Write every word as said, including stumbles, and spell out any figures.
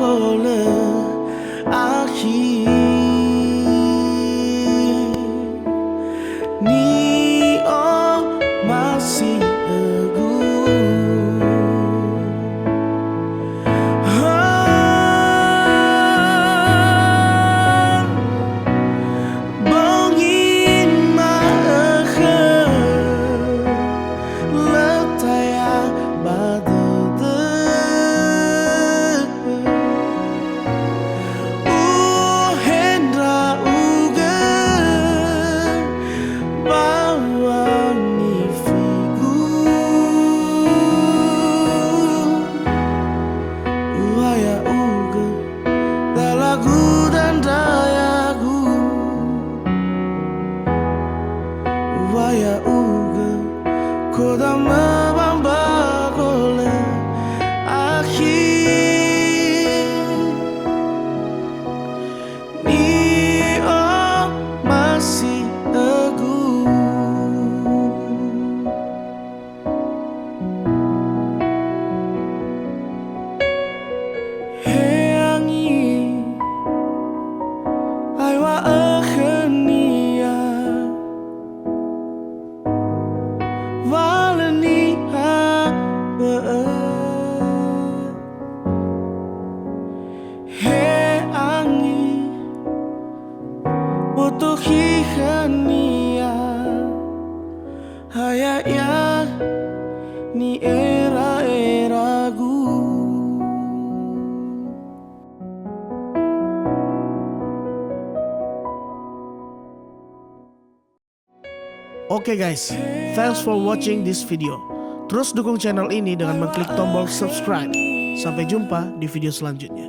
Ole akhi ni'omasi'ögu. Ha, bongi ma'ökhö, lö taya ba dödö. Uhe ndra'ugö ba wangifigu. Ua ya'ugö dalagu dandrayagu. Ua ya'ugö kodamö ba mbago lö akhi. Ni'omasi'ögu. He angi, aewa ökhönia. Wa lö niha bö'ö. He angi, boto khi khönia, ha ya'ia ni'era'eragu. Oke guys, thanks for watching this video. Terus dukung channel ini dengan mengklik tombol subscribe. Sampai jumpa di video selanjutnya.